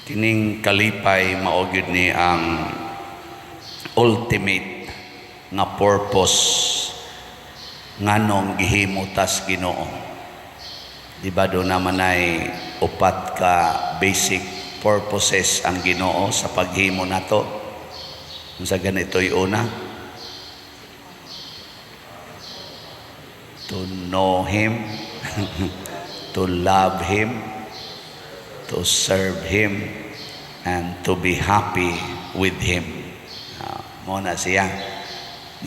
Kining kalipay mao gyud ni ang ultimate nga purpose nganong gihimo tas Ginoo. Di ba duna man ay upat ka basic purposes ang Ginoo sa paghimo nato? Unsa ganito'y una? To know Him, to love Him, to serve Him, and to be happy with Him. Mao na siya.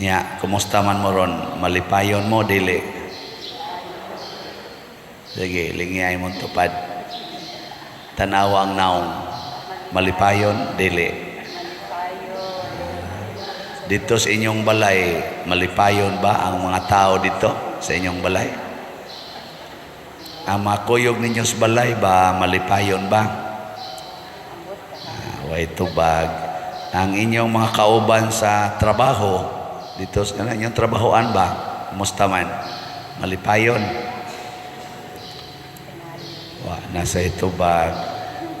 Nya, kumusta man mo ron? Malipayon mo, dili? Sige, lingiyay mong tupad. Tanawa ang naong. Malipayon, dili? Dito sa inyong balay, malipayon ba ang mga tao dito sa inyong balay? Ang mga kuyog ninyo sa balay ba, malipayon ba? Way tubag. Ang inyong mga kauban sa trabaho, dito sa inyong trabahoan ba? Kumusta man? Malipayon? Wa, nasa tubag.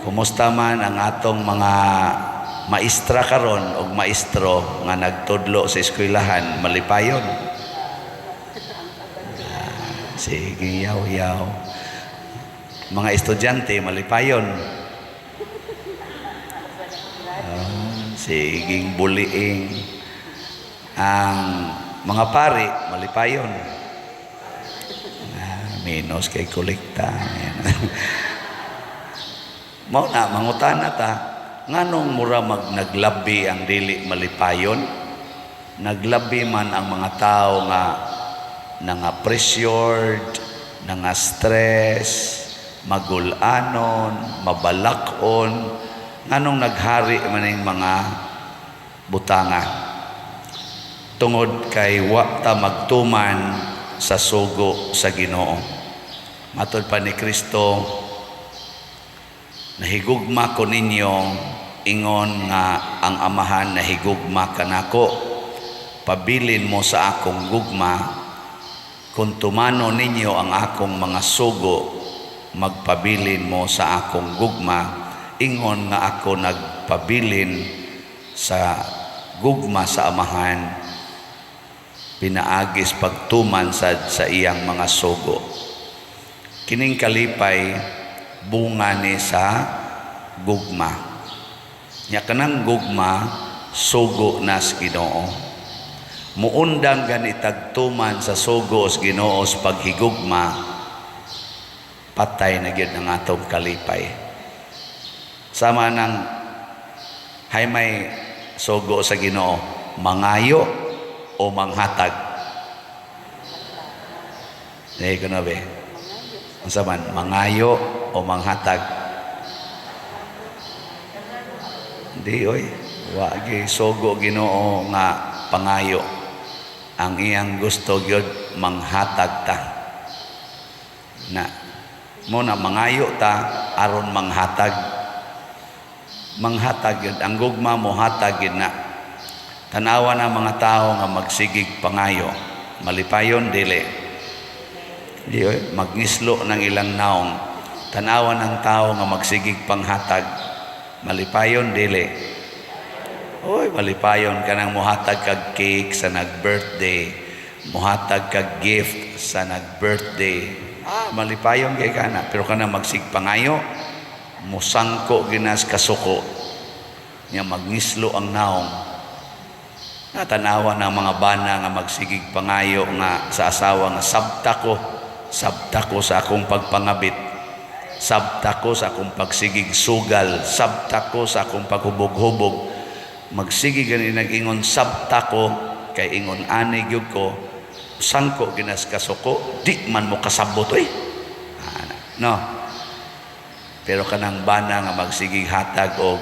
Kumusta man ang atong mga maestra karon og maestro nga nagtudlo sa eskwelahan, malipayon? Sige, yaw-yaw. Mga estudyante, malipayon? Siging buliing. Ang mga pari, malipayon? Minus kay kolekta. Mao na, mangutana ta, nganong mura mag naglabi ang dili malipayon? Naglabi man ang mga tao nga nanga pressured, nanga stress, magulanon, mabalakon, nganong naghari man ning mga butanga? Tungod kay wa ta magtuman sa sugo sa Ginoo. Matod pa ni Kristo, "Nahigugma ko ninyo ingon nga ang Amahan nahigugma kanako. Pabilin mo sa akong gugma. Kung tumano ninyo ang akong mga sugo, magpabilin mo sa akong gugma ingon nga ako nagpabilin sa gugma sa Amahan pinaagis pagtuman sa iyang mga sugo." Kining kalipay bunga ni sa gugma. Nya kanang gugma sugo na sa Ginoo. Muundang gani tag tuman sa sugo sa Ginoo sa paghigugma, patay na gyud ang atong kalipay. Sama nang hay may sugo sa Ginoo, mangayo o manghatag? Dili ko na be. Unsa man, mangayo o manghatag? Di oy, wa gi sugo Ginoo nga pangayo. Ang iyang gusto gyud manghatag ta. Na mao na mangayo ta aron manghatag. Manghatag gyud ang gugma, mohatag gyud na. Tanawa na mga tao nga magsigig pangayo. Malipayon, dili? Di oy, magngislo ng ilang naong. Tanawa ng tao nga magsigig panghatag. Malipayon, dili? Oy, malipayon kanang muhatag kag cake sa nag-birthday, muhatag kag gift sa nag-birthday. Malipayon kay kana, pero kanang magsigig pangayo, musangko ginas kasuko. Nya magngislo ang naong. Natanawa ng mga bana nga magsigig pangayo nga sa asawa nga sabta ko sa akong pagpangabit, sabta ko sa akong pagsigig sugal, sabta ko sa akong paghubog-hubog. Magsige gani nag-ingon sabta ko kay ingon ani gyud ko, sangko ginas kasuko, di man mo kasabot oy. Ana, no? Pero kanang bana nga magsigig hatag og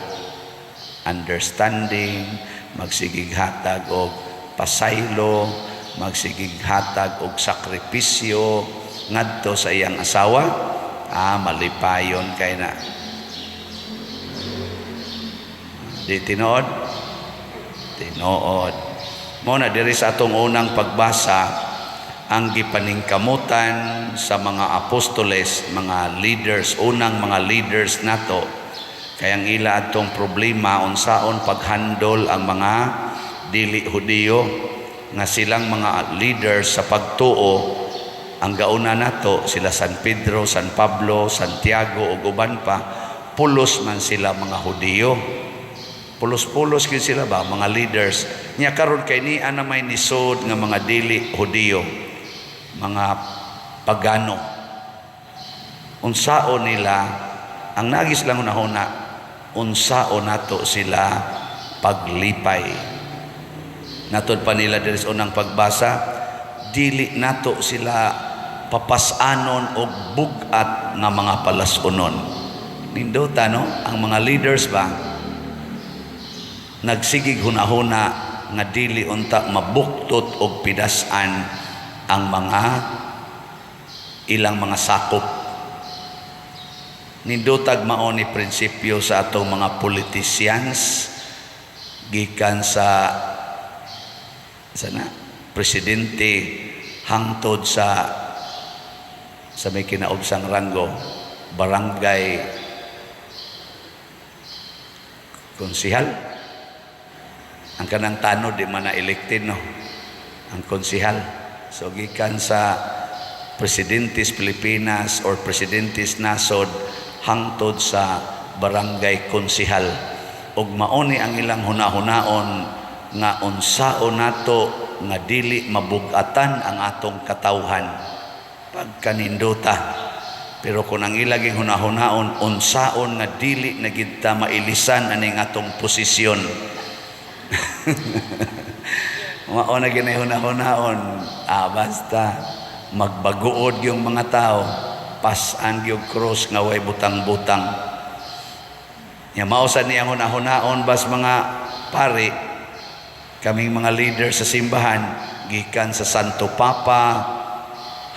understanding, magsigig hatag og pasaylo, magsigig hatag og sakripisyo ngadto sa iyang asawa, malipayon kay na. Di tinuod? Tinuod. Mao na diri sa atong unang pagbasa, ang gipaningkamutan sa mga apostoles, mga leaders, unang mga leaders nato, Kay ang ila atong problema, unsaon paghandol ang mga dili Hudiyo nga silang mga leaders sa pagtuo. Ang gauna nato sila San Pedro, San Pablo, Santiago ug uban pa, pulos man sila mga Hudiyo. Pulos-pulos gyud sila ba, mga leaders. Nya karon kay ni na may nisod nga mga dili Hudiyo, mga pagano. Unsaon nila ang nagis lang hunahuna, unsaon nato sila paglipay. Natod pa nila diri sa unang pagbasa, dili nato sila papas-anon og bug-at nga mga palas-unon. Nindota, no? Ang mga leaders ba, nagsigig hunahuna nga dili unta mabuktot og pidasan ang mga ilang mga sakop. Nindotag mao ni prinsipyo sa atong mga politicians, gikan sa sana presidente hangtod sa may kinaubsang ranggo, barangay konsihal. Ang kanang tanod di man na elected, no? Ang konsihal. So gikan sa presidentes Pilipinas or presidentes nasod hangtod sa barangay konsihal, ug mauni ang ilang hunahunaon nga unsaon nato nga dili mabugatan ang atong katawhan. Pagkanindota. Pero kung ang ilaging hunahunaon, unsaon nga dili na gid ta mailisan aning atong posisyon, mao na ginay hunahunaon. Ah, basta magbaguod yung mga tao, pasan yung cross nga way butang-butang. Ya, mao sa niyang hunahunaon bas mga pari, kaming mga leader sa simbahan, gikan sa Santo Papa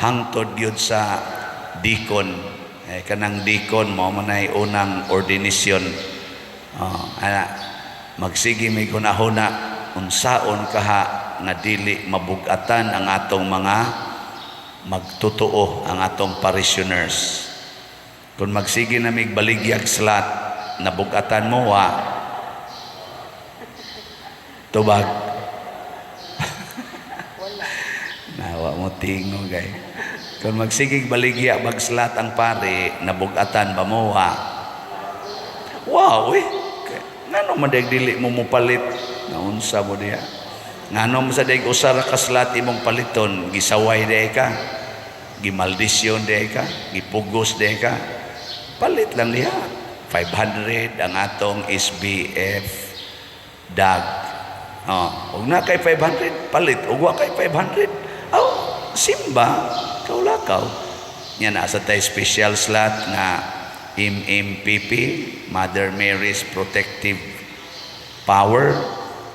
hangtod gyud sa deacon. Eh, kanang deacon mao man ay unang ordinasyon. Oh, ana, magsige may hunahuna unsaon kaha nga dili mabugatan ang atong mga magtotoo, ang atong parishioners. Kung magsige na mig baligyag slot, nabugatan mo wa? Tubag. Wala. Nawa mo tingog ay. Kung magsigig baligya bagslot ang pare, nabugatan ba mo wa? Wow eh. Ngano man dag dili mo mopalit? Naunsa mo diha? Ngano mo sa dag usa ra ka slot imong paliton, gisaway diay ka. Gimaldisyon diay ka, gipugos diay ka. Palit lang diha. 500 ang atong SBF dag. Oh, ug na kay 500, palit. Ug wa kay 500, aw, simba, kaulakaw. Nya naa sa tay special slot nga MMPP, Mother Mary's Protective Power,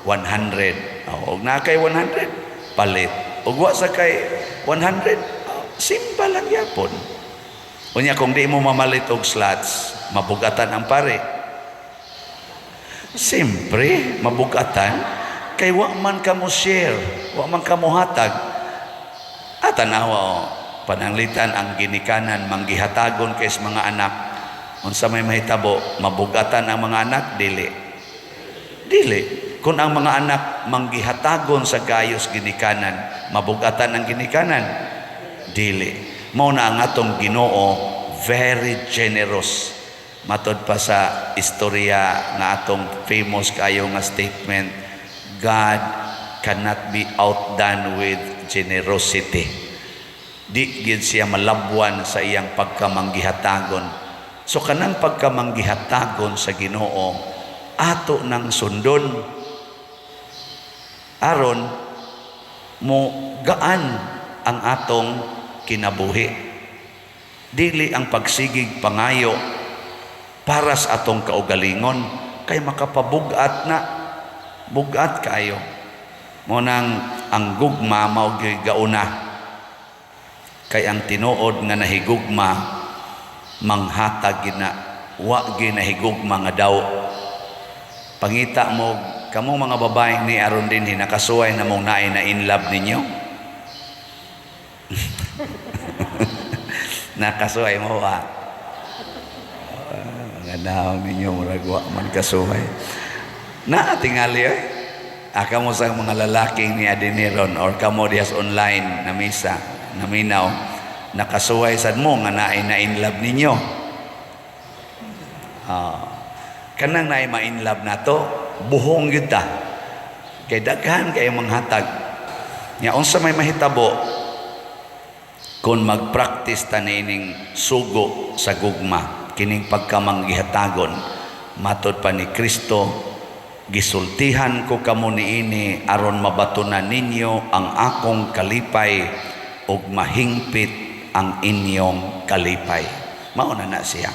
100. Oh, ug na kay 100, palit. Ug wa sa kay 100, oh, simba lang yapon. Unya kung di mo mamalit og slots, mabugatan ang pare? Siyempre, mabugatan. Kay wa man ka mo share, wa man ka mo hatag. At tanawa o, pananglitan ang ginikanan manggihatagon kay sa mga anak. Unsa may mahitabo, mabugatan ang mga anak? Dili. Dili. Kung ang mga anak manggihatagon sa gayos ginikanan, mabugatan ang ginikanan? Dili. Mao na ang atong Ginoo, very generous. Matod pa sa istorya nga atong famous kayo nga statement, "God cannot be outdone with generosity." Di gid siya malabwan sa iyang pagkamanggihatagon. So kanang pagkamanggihatagon sa Ginoo, ato nang sundon aron mo gaan ang atong kinabuhi. Dili ang pagsigig pangayo para sa atong kaugalingon, kay makapabugat na, bugat kayo. Mo nang ang gugma mao gyud gauna, kay ang tinuod nga nahigugma manghatag gina, wa gyud nahigugma nga daw. Pangita mo kamo mga babae ni aron din nakasuway na mong naay na in love ninyo. Nakasuway mo wa? Mga naong ninyo, murag wa man kasuhay. Na tingali eh. Kamo sa mga lalaking ni Adeniron or kamo dihas online na misa, naminaw, nakasuhay sad mo nga naay na in love ninyo. Kanang naay ma-in love nato, buhong gyud ta. Kay daghan kay manghatag. Nya unsa may mahitabo kung mag-practice ta niining sugo sa gugma, kining pagkamanggihatagon? Matod pa ni Kristo, "Gisultihan ko kamo niini aron mabatunan ninyo ang akong kalipay ug mahingpit ang inyong kalipay." Mao na na siya.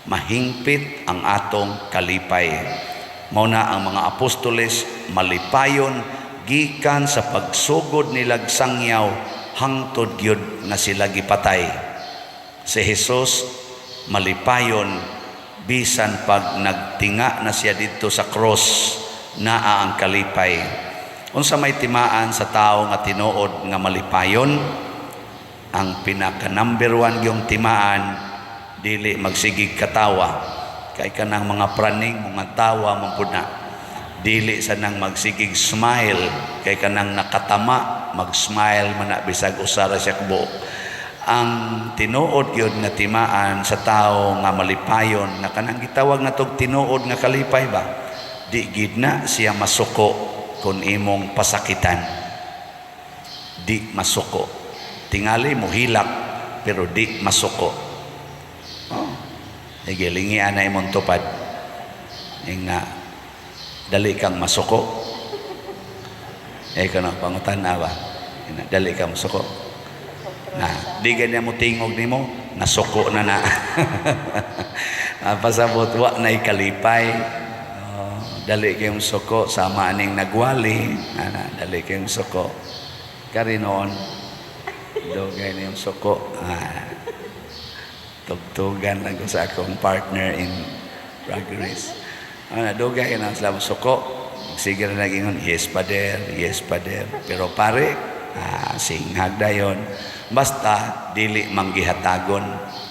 Mahingpit ang atong kalipay. Mao na ang mga apostoles malipayon gikan sa pagsugod nilag sangyaw hangtod gyud nga sila gipatay. Si Jesus malipayon bisan pag nagtinga na siya didto sa cross, naa ang kalipay. Unsa may timaan sa tao nga tinuod nga malipayon? Ang pinaka number one yung timaan, dili magsigig katawa, kay kanang mga praning mga tawa man pud na. Dili sa nang magsigig smile, kay kanang nakatama mag-smile man na bisag usa ra siya kabuok. Ang tinuod gyud nga timaan sa tao nga malipayon, nga kanang gitawag natog tinuod nga kalipay ba, di gid na siya masuko kung imong pasakitan. Di masuko. Tingali mohilak pero di masuko. Oh. Sige, lingian na imong tupad. Nga, dali kang masuko. Eh, kano, pangutan na ba? Ina, dali kang masuko. Na, di ganyan mo tingog nimo, nasuko na na. Pasabot, wa na kalipay. Oh, dali kayong suko, sama aning nagwali. Ana, dali kayong suko. Kari noon, dugay na yung suko. Tugtugan lang ko sa akong partner in progress. Dugay na sila suko. Sige na nagingon, "Yes, Father, yes, Father." Pero pare, singhag dayon. Basta, dili manggihatagon,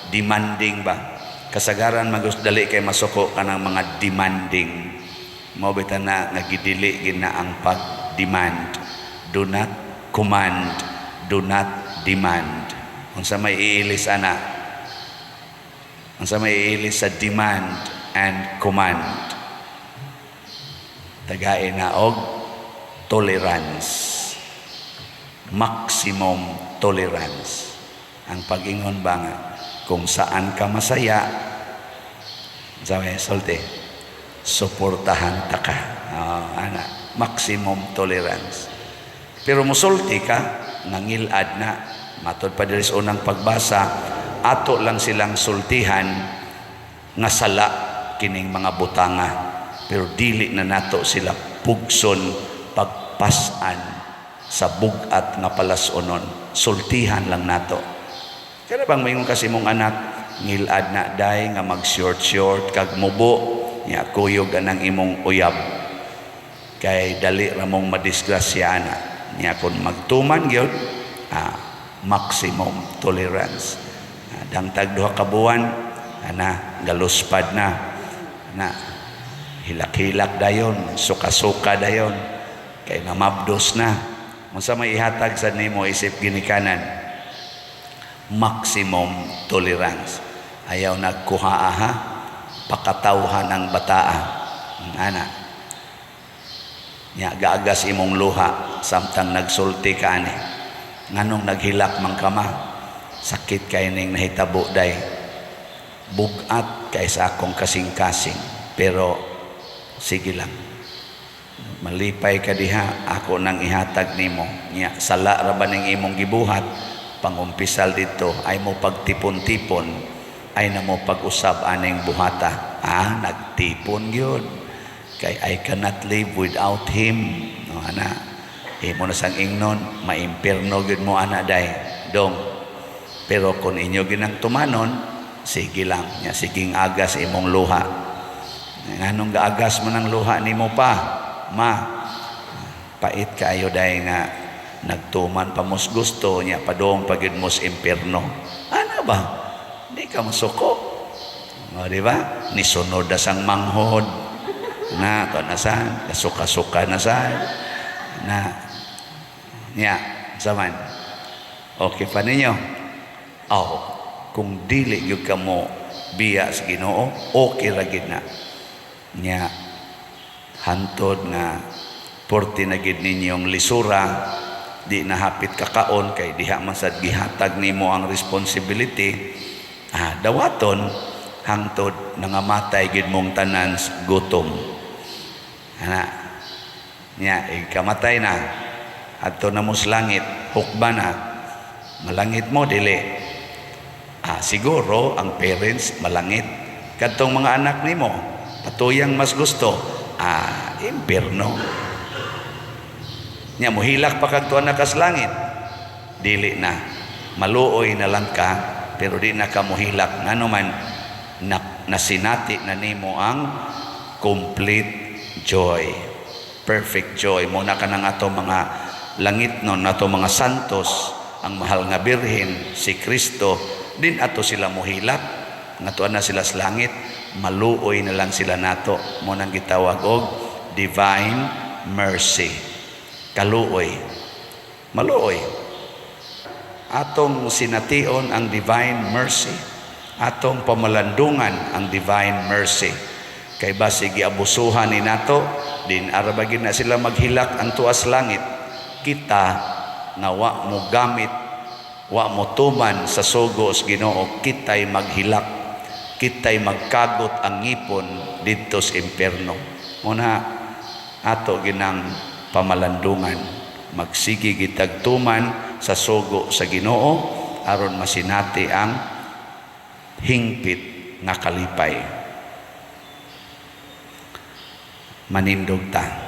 demanding ba? Kasagaran magus dali kay masuko kanang mga demanding. Mao bitaw na nga gidili gina ang pag-demand. Do not command, do not demand. Unsa may iilis ana? Unsa may iilis sa demand and command? Tagain na og tolerance. Maximum tolerance. Ang pag-ingon ba nga, kung saan ka masaya, sabi, solte, suportahan ta ka. Oh, ana, maximum tolerance. Pero musulti ka, nangilad na. Matod pa diri sa unang pagbasa, ato lang silang sultihan nga sala kining mga butanga. Pero dili na nato sila pugson pagpasan sa bugat nga palasonon. Sultihan lang nato. Kaya bang maingon kasi mong anak, "Ngilad na day nga mag short short kag mubo nya kuyog anang imong uyab kay dali ra mong madisgrasya ana." Nya kung magtuman gyud, maximum tolerance. Dangtag 2 ka buwan ana, galuspad na na, hilak-hilak dayon, suka-suka dayon kay namabdos na. Unsa may ihatag sa nimo isip ginikanan? Maximum tolerance. Ayaw nagkuha aha, pakatawhan ang bataa. Ana. Nya gaagas imong luha samtang nagsulti ka ani. "Nganong naghilak man ka, Ma?" "Sakit kay ning nahitabo day. Bugat kay sa akong kasing-kasing. Pero sige lang. Malipay ka diha, ako nang ihatag nimo. Nya sala ra ba ning imong gibuhat? Pangumpisal dito ay mo pagtipon-tipon, ay na mo pag-usab aning buhata." Nagtipon gyud. Kay I cannot live without him. No, ana. Imo na sang ingnon, maimpirno gyud mo ana day. Dong. Pero kung inyo ginang tumanon, sige lang. Nya siging agas imong luha. "Nganong gaagas mo ng luha nimo pa? Ma, pait kaayo day nga nagtuman pa mos gusto niya padong pagid mos impierno." Ana ba? Di ka masuko. O, di ba? Nisunod na sang manghod. Na, to na sa, kasuka-suka na sa. Na, nya, saman. Okay pa ninyo? Oh, kung dili gyud ka mo biya sa Ginoo, okay ra gid na. Nya, hantod nga porti na gid ninyong lisura, di na hapit kakaon kay diha man sad gihatag nimo ang responsibility, dawaton hangtod nangamatay gid mong tanan sa gutom ana. Nya ikamatay na, adto na mo sa langit, hukba na. Malangit mo, dili? Siguro ang parents malangit. Kadtong mga anak nimo patuyang mas gusto, impierno. Nya mohilak pa kag tuwa na kas langit? Dili na. Maluoy na lang ka, pero di na ka mohilak, ngano man na, nasinati na nimo ang complete joy, perfect joy. Mo na kanang ato mga langit nun, ato mga santos, ang mahal nga birhen, si Kristo, din ato sila mohilak nga tuwa na sila sa langit. Maluoy na lang sila nato. Mo nang gitawag og divine mercy, kaluoy, maluoy. Atong sination ang divine mercy, atong pamalandungan ang divine mercy, kay basi giabusuhan ni nato din arabagin na sila maghilak ang tuas langit. Kita nga wa mo gamit, wa mo tuman sa sugo sa Ginoo, kitay maghilak, kitay magkagot ang ngipon didto sa impierno. Muna ato ginang pamalandungan, magsige gitag tuman sa sugo sa Ginoo aron masinati ang hingpit nga kalipay. Manindog ta.